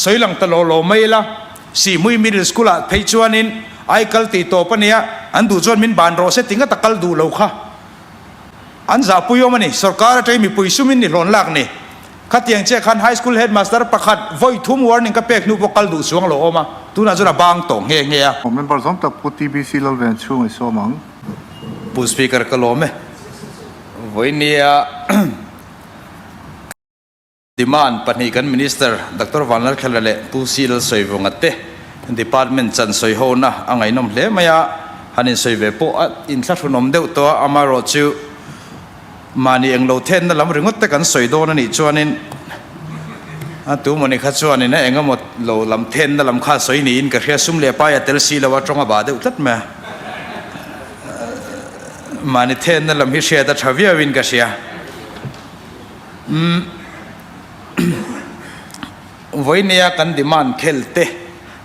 Sawi lang ta lo lo mai ila, Sihmui Middle School ah phei chuanin ai kal tih tawp a nia, an duh chuan min ban rawh se ti ngata kal duh lo kha an zahpui awm a ni. Sorkar atangin mipui sumin ni hlawn lak ni. Khatiang chiah khan High School Headmaster pakhat vawi thum warning ka pek hnu pawh kal duh chuang lo awm a, tunah chuan a bang tawh nghe nghe a. Member zawng tak Pu TBC Lalven chhung i sawm ang. Pu Speaker ka lawm e. Vawinia. Demand pahnih kan Minister Doctor Vanlalkhala leh Pu C Lalsawivunga te Department chan sawi hona a ngaihnawm hle mai a, han insawi ve pawh a inthlahrunawm deuh tawh a, amaherawh chu mahni englo thenna lam ringawt te kan sawi dawn a nih chuanin a tu mawni kha chuanin a engemaw lo lam thenna lam kha sawi niin ka hria, sum leh pai a tel si lo a, tawng a bah deuh tlat mai a, mahni thenna lam hi hriat a tha viauin ka hria. Umm vawinia kan demand khel te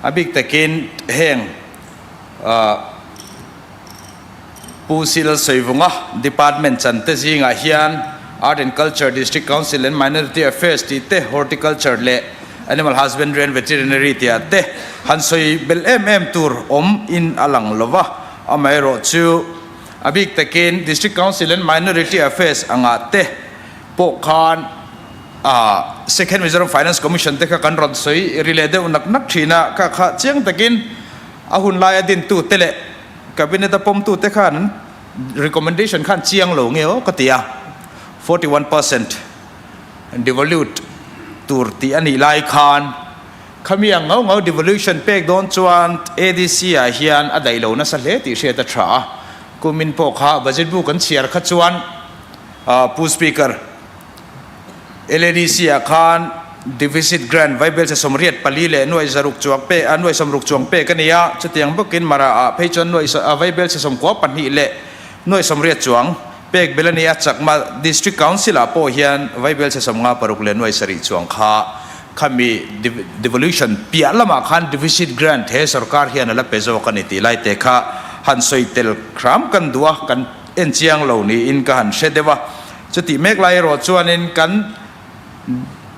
a bik takin heng ah Pu Sil Sawivunga department chan te zingah hian Art and Culture, District Council and Minority Affairs tih te, Horticulture leh Animal Husbandry and Veterinary tih ah te han sawi belh em em tur awm in a lang lova, amaherawhchu A bik takin District Council and Minority Affairs angah te pawh khan Second Mizoram Finance Commission te kha kan rawn sawi ri leh deuh nak nak thin a, kha kha chiang takin a hun laia dintu te leh Cabinet a pawmtu te khan an recommendation khan chiang lo nge aw ka ti a, 41% devolute tur tih a nih lai khan Khami ang ngau ngau devolution pek dawn chuan ADC ah hian a daih lo nasa hle tih hriat a tha a. Kumin pawh kha budget bu kan chhiar kha chuan Pu Speaker, LADC ah khan deficit grant vaibel che 84 leh nuaih zaruk chuang pek nuaih 60 chuang pek a ni a, chutiang bawkin Mara ah phei chuan nuaih vaibel che 92 leh nuaih 80 chuang pek bel a ni a. Chakma District Council ah pawh hian vaibel che 56 leh nuaih 7 chuang kha Khami devolution piah lamah khan deficit grant he sorkar hian a la pe zawk a ni tih lai te kha han sawi tel hram kan duh a, kan en chiang lo niin ka han hre deuh a. Chutih mek lai erawh chuanin kan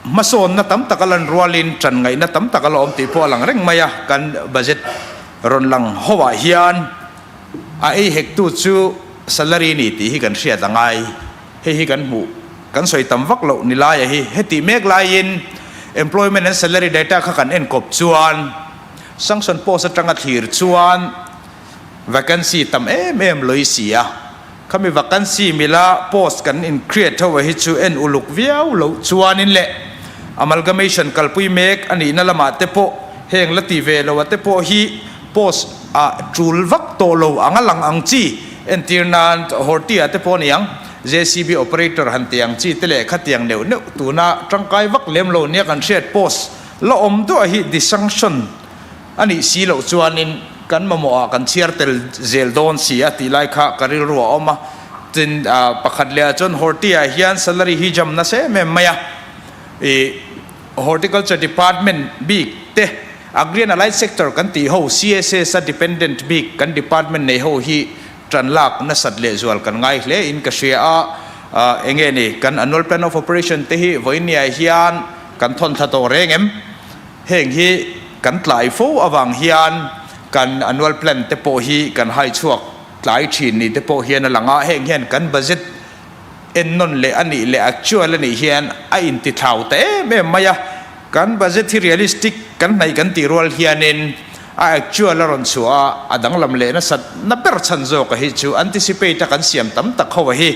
hmasawnna tam tak a lan rualin ṭan ngaihna tam tak a la awm tih pawh a lang reng mai a, kan budget rawn lang hoah hian a ei hektu chu salary ni tih hi kan hriat a ngai. Hei hi kan hmuh, kan sawi tam vak loh ni laia hi. Heti mek laiin employment and salary data kha kan enkawp chuan sanction post atanga thlir chuan vacancy tam em em lawih si a. Khami vacancy mila post kan in create ho hi chu en uluk viau loh chuanin leh amalgamation kalpui mek a nihna lamah te pawh heng la ti ve lo a te pawh hi post ah tul vak tawh lo ang a lang ang chi. Entir nan Horti-ah te pawh a ni ang, JCB operator han ti ang chi te leh khatiang neuh neuh tuna tangkai vak lem lo nia kan hriat post la awm duah hi dissanction a nih si loh chuanin kan mamawhah kan chhiar tel zel dawn si a tih lai kha ka rilru a awm a. Tin, pakhat lehah chuan Horti-ah hian salary hi jam nasa em em mai a, ih Horticulture Department bik te, Agri and Allied Sector kan tih ho, CSS a dependent bik kan department nei ho hi tan lak nasat lehzual kan ngai hle in ka hria a, enge ni kan Annual Plan of Operation te hi vawinia hian kan thawn thla tawh reng em? Heng hi kan tlai fo avang hian kan Annual Plan te pawh hi kan hai chhuak tlai thin ni te pawh hian a lang a, heng hian kan budget ennawn leh a nih leh actual a nih hian a intithlau ta em em mai a. Kan budget hi realistic kan hnaih kan tih rual hianin a actual a rawn chhuah a, a danglam leh nasat na ber chhan zawk a hi chu anticipate a kan siam tam tak ho a hi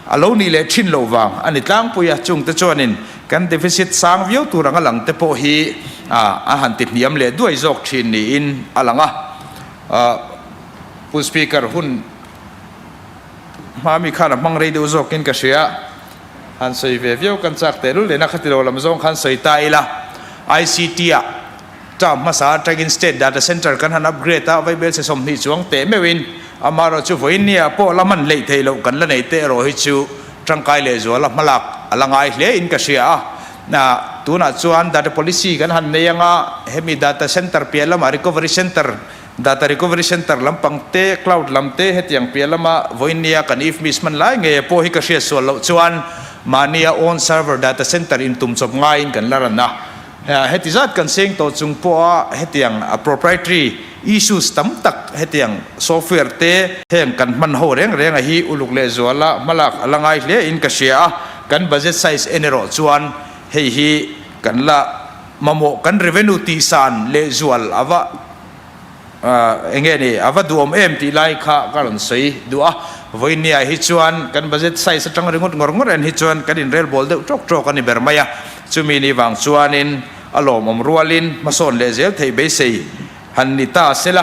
a lo nih leh thin loh vang a ni tlangpui a, chungte chuanin kan deficit sang viau tur anga lang te pawh hi a han ti hniam leh duai zawk thin niin a lang a. Pu Speaker, hun hma mi khan a hmang rei deuh zawkin ka hria. Han sawi ve viau kan chak teh lul lehna khati lo lam zawng khan sawi ta ila. ICT ah term hmasa atangin State Data Centre kan han upgrade a, vaibel che 20 chuang teh meuhin amaherawh chu vawiin nia pawh la hman hleih theih loh kan la nei teh erawh hi chu tangkai lehzual a hmalak a la ngai hle in ka hria a. Tunah chuan Data Policy kan han nei anga hemi Data Centre piah lamah Recovery Centre Data Recovery Centre lampang te, Cloud lam te hetiang piah lama vawinia kan IFMIS hman lai ngei pawh hi ka hriat sual loh chuan mahnia own server data centre in tum chawp ngaiin kan la ran a. Heti zat kan seng tawh chung pawha hetiang proprietary issues tam tak hetiang software te heng kan hman ho reng reng a hi uluk leh zuala hmalak a la ngai hle in ka hria a, kan budget size en erawh chuan hei hi kan la mamawh kan revenue tihsan leh zual a va Eng nge ni, a va duhawm em tih lai kha ka rawn sawi duh a. Vawinia hi chuan kan budget size atang ringawt ngawr ngawr en hi chuan kan inrel bawl deuh tawk tawk a ni ber mai a. Chumi ni vang chuanin a lawmawm rualin hmasawn leh zel theih beisei han ni ta sela.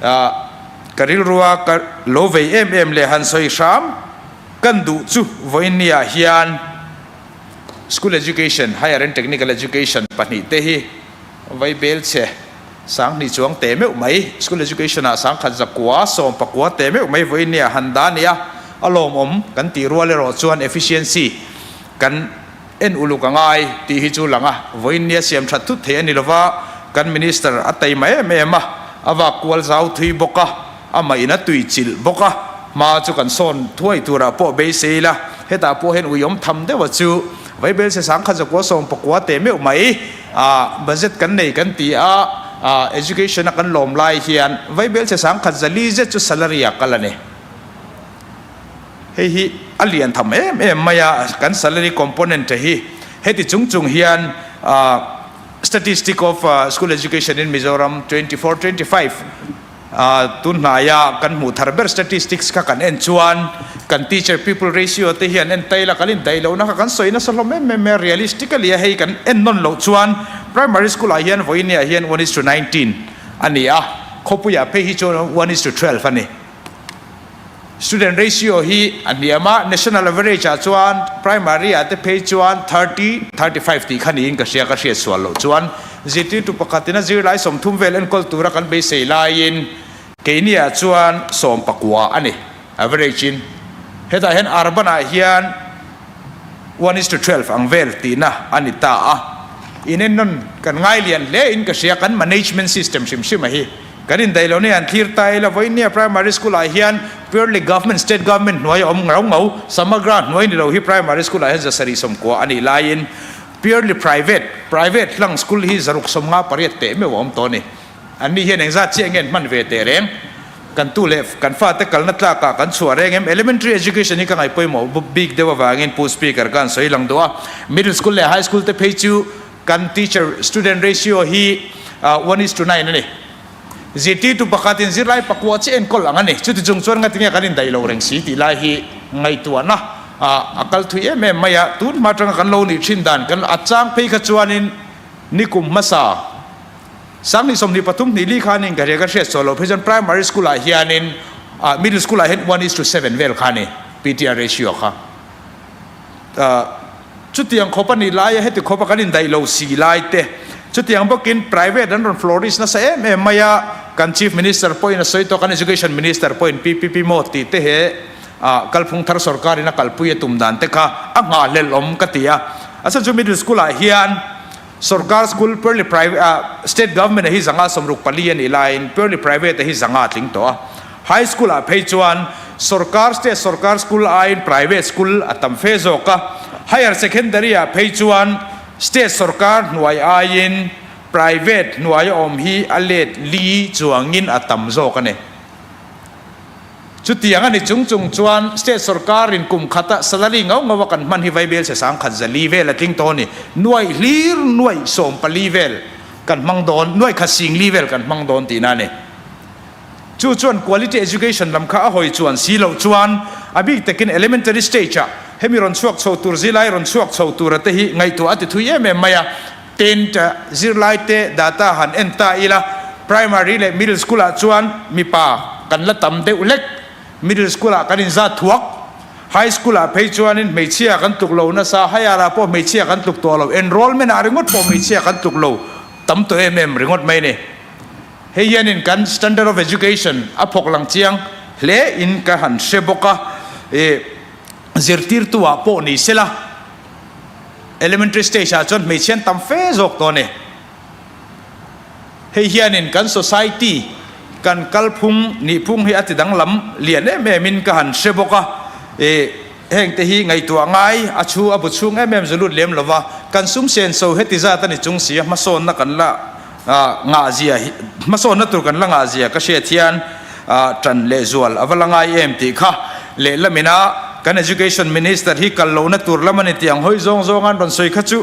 Ka rilrua ka lo vei em em leh han sawi hram kan duh chu vawinia hian School Education, Higher and Technical Education pahnihte hi Vaibel che 2000 chuang teh meuh mai, School Education ah 1169 teh meuh mai vawiin nia han dah a ni a, a lawmawm kan tih rual erawh chuan efficiency kan en uluk a ngai tih hi chu lang a, vawiin nia siam that thut thei a ni lova, kan Minister a taima em em a, a vak kual zau thui bawk a. Amah in a tui chilh bawk a, hma chu kan sawn thuai turah pawh beisei ila, hetah pawh hian uiawm tham deuh a chu Vaibel se 1919 teh meuh mai a budget kan nei kan ti a, education a kan lawm lai hian Vaibel se 14 zet chu salary ah kal a ni. Hei hi a lian tham em em mai a, kan salary component hi heti chung chung hian Statistic of School Education in Mizoram 24 25 Tun hnaia kan hmuh thar ber statistics kha kan en chuan kan teacher pupil ratio te hian en taila kan indaih lohna kha kan sawi nasa hlawm em em a, realistically a hei kan en nawn loh chuan primary school ah hian vawiin ah hian one is to 19 a ni a, khawpuiah phei hi chuan one is to 12 a ni. Student ratio hi a hniam a, national average ah chuan primary ah te phei chuan 30, 35 tih kha niin ka hria, ka hriat sual loh chuan zirtirtu pakhatin a zirlai 30 vel enkawl tura kan beisei laiin keini ah chuan 19 a ni average in. Hetah hian urban ah hian one is to 12 ang vel tihna a ni ta a, inennawn kan ngai lian hle in ka hria kan management system hrim hrim a hi. Kan indaih lo nia an thlir ta ila vawinia primary school ah hian purely government state government hnuai a awm ngau ngau Samagra hnuai ni lo hi primary school ah hian 790 a nih laiin purely private private hlang school hi 658 teh meuh a awm tawh a ni. An ni hian engzat chiah nge an hman ve teh reng? Kan tu leh kan fate kalna tlakah kan chhuah reng em? Elementary education hi ka ngaih pawimawh bik deuh avangin Pu Speaker ka han sawi lang duh a. Middle school leh high school te phei chu Kan teacher student ratio hi one is to nine a ni. Zirtirtu pakhatin zirlai pakua chiah enkawl ang a ni. Chuti chung chuan ngatinge kan indaih lo reng si tih lai hi ngaihtuahna a kal thui em em mai a. Tun hma atanga kan lo nih thin dan kan a chang phei kha chuanin nikum hmasa 2023 hnih li khanin ka hria ka hriat sawi loh phei chuan primary school ah hianin middle school ah hian one is to seven vel kha a ni PTR ratio kha. Chutiang khawp a nih laia heti khawpa kan indaih lo si lai te, chutiang bawkin private an rawn flourish nasa em em mai a, kan Chief Minister pawhin a sawi tawh, kan Education Minister pawhin PPP mode tih te he kalphung thar sorkarin a kalpui a tum dan te kha a nghahhlelh awm ka ti a. A chhan chu middle school ah hian sorkar school purely private state government a hi 164 a nih laiin purely private a hi 500 tling tawh a. High school ah phei chuan sorkar state sorkar school aiin private school a tam fe zawk a, higher secondary ah phei chuan state sorkar hnuai aiin private hnuai a awm hi a let li chuangin a tam zawk a ni. Chutiang a ni chung chung chuan state sorkarin kum khata salary ngau ngau a kan hman hi vaibel che 1400 vel a tling tawh a ni. Nuaih hlir nuaih 14 vel kan hmang dawn, nuaih khat 40 vel kan hmang dawn tihna a ni. Chu chuan quality education lam kha a hawi chuan si loh chuan a bik takin elementary stage ah hemi rawn chhuak chho tur zilai rawn chhuak chho tura te hi ngaihtuah a ti thui em em mai a. Tent zirlai te data han en ta ila primary leh middle school ah chuan mipa kan la tam deuh hlek, middle school ah kan inzat thuak, high school ah phei chuanin hmeichhia kan tluk lo nasa, higher ah pawh hmeichhia kan tluk tawh lo, enrollment ah ringawt pawh hmeichhia kan tluk lo tam tawh em em ringawt mai a ni. Hei hianin kan standard of education a phawk lang chiang hle in ka han hre bawk a, ih zirtirtu ah pawh ni sela elementary stage ah chuan hmeichhe an tam fe zawk tawh a ni. Hei hianin kan society kan kalphung nihphung hi a ti danglam lian em em in ka han hre bawk a, ih hengte hi ngaihtuah ngai a chhu a bu chhung em em zu lut lem lova. Kan sum senso heti zat a ni chung si a, hmasawnna kan la ngah zia hi, hmasawnna tur kan la ngah zia ka hriat hian ṭan lehzual a va la ngai em tih kha lehlam ina kan Education Minister hi kal lohna tur lam a ni tih ang hawi zawng zawng an rawn sawi kha chu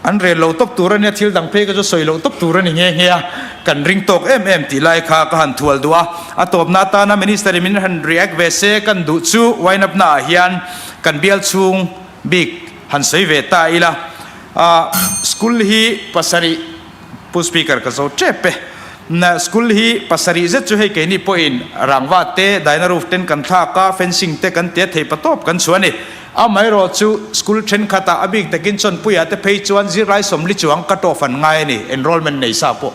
an rel lo tawp tur a nia, thil dang phei kha chu sawi loh tawp tur a ni nghe nghe a, kan ring tawk em em tih lai kha ka han thual duh a. A tawpna atana Minister in min han react ve se kan duh chu wind up naah hian kan bial chhung bik han sawi ve ta ila, school hi pasarih Pu Speaker ka zo tep e, school hi pasarih zet chu hei keini pawhin rangva te, daina roof ten kan thlak a, fencing te kan tia thei patawp kan chhuah a ni. Amaherawh chu school thenkhatah a bik takin chawnpuiah te phei chuan zirlai sawmli chuang cut off an ngai a ni, enrollment nei sa pawh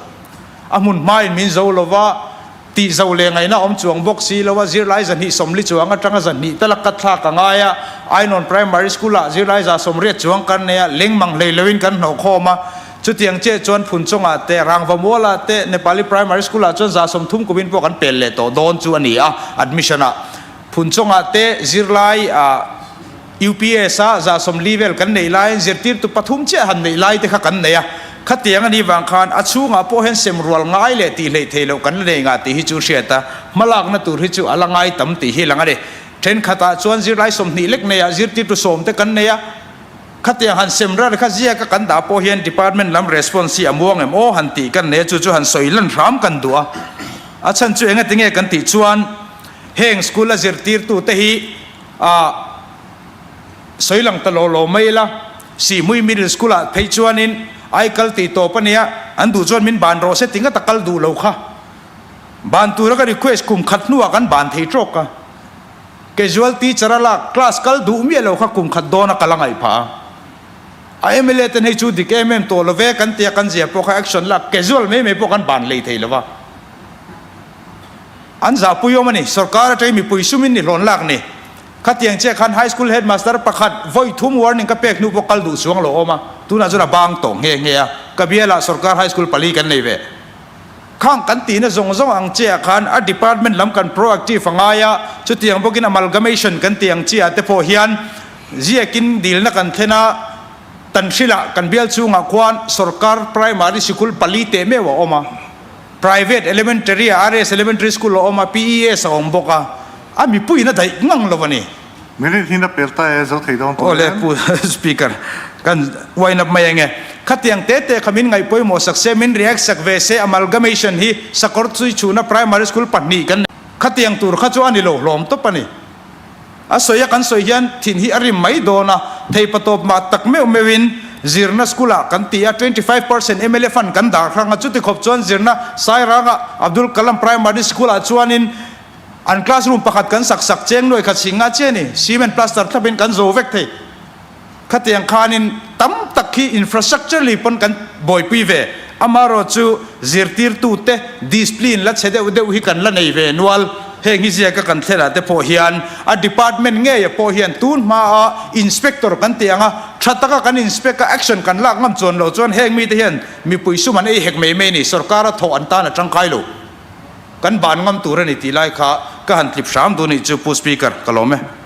a hmun hmain min zo lova, Tih zo leh ngaihna awm chuang bawk si lo a, zirlai zahnih sawmli chuang atanga zahnih tal a kat thlak a ngai a, Ainawn Primary School ah zirlai za sawmriat chuang kan nei a, leng mang hlei loin kan hnawh khawm a, chutiang chiah chuan Phunchawngah te, Rangvamualah te, Nepali Primary School ah chuan za 30 kumin pawh kan pel leh tawh dawn chu a ni a, admission ah Phunchawngah te zirlai ah UPS a 140 vel kan neih laiin zirtirtu pathum chiah han neih lai te kha kan nei a, khatiang a nih vang khan a chhungah pawh hian sem rual ngai leh tih hleih theih loh kan la nei ngah tih hi chu hriat a, hmalakna tur hi chu a la ngai tam tih hi lang a ni. Thenkhatah chuan zirlai 20 lek neiah zirtirtu sawm te kan nei a, khatiang han sem ral kha ziaka kan dah pawh hian department lam response hi a muang em aw han tih kan nei a, chu chu han sawi lan hram kan duh a, a chhan chu engatinge kan tih chuan heng school a zirtirtute hi A sawi lang ta lo lo mai ila, Sihmui Middle School ah phei chuanin ai kal tih tawp a nia, an duh chuan min ban rawh se ti ngata kal duh lo kha. Ban tura ka request kum khat hnuah kan ban thei trawk a. Casual teacher a lak class kal duh miah lo kha kum khat dawn a kal a ngaih phah a. A mla ten hei chu dik em em tawh lo ve kan tia kan zia pawh kha action lak casual mai mai pawh kan ban hlei thei lo va. An zahpui awm a ni. Sorkar atangin mipui sumin ni hlawn lak ni. Khatiang chiah khan High School Headmaster pakhat vawi thum warning ka pek hnu pawh kal duh chuang lo awm a, tunah chuan a bang tawh nghe nghe a. Ka bialah sorkar High School pali kan nei ve. Khang kan tihna zawng zawng ang chiah khan a department lam kan proactive a ngai a, chutiang bawkin amalgamation kan tih ang chiah te pawh hian ziakin dilna kan thlen a, Tanhrilah kan bial chhungah khuan sorkar primary sikul pali teh meuh a awm a. Private Elementary ah RS Elementary School a awm a, PES a awm bawk a, a mipuiin a daih ngang lo a ni. Minute hin a pel ta e, zo thei dawn tur Awle Pu Speaker, kan wind up mai ange. Khatiang te te kha min ngaih pawimawh sak se, min react sak ve se, amalgamation hi sakawr chui chhuna primary school pahnih kan nei. Khatiang tur kha chu a ni lo hlawm tawp a ni. A sawi a kan sawi hian thin hi a rim mai dawn a, theipa tawp mah tak meuh meuhin zirna school ah kan ti a, 25% mla fund kan dar hrang a, chuti khawp chuan zirna Sairanga Abdul Kalam Primary School ah chuanin an classroom pakhat kan sak sak cheng nuai khat sing nga chiah a ni, cement plaster thlapin kan zo vek thei. Khatiang khanin tam tak hi infrastructure lei pawn kan buaipui ve. Amaherawh chu zirtirtute discipline la chhe deuh deuh hi kan la nei ve nual. Heng hi ziaka kan thlenah te pawh hian a department ngeia pawh hian tun hmaa inspector kan tih anga tha taka kan inspect a action kan lak ngam chuan loh chuan heng mite hian mipui sum an ei hek mai mai a ni. Sorkara thawh an tan a tangkai lo. Kan ban ngam tur a ni tih lai kha ka han tlip hram duh a nih chu Pu Speaker, ka lawm e.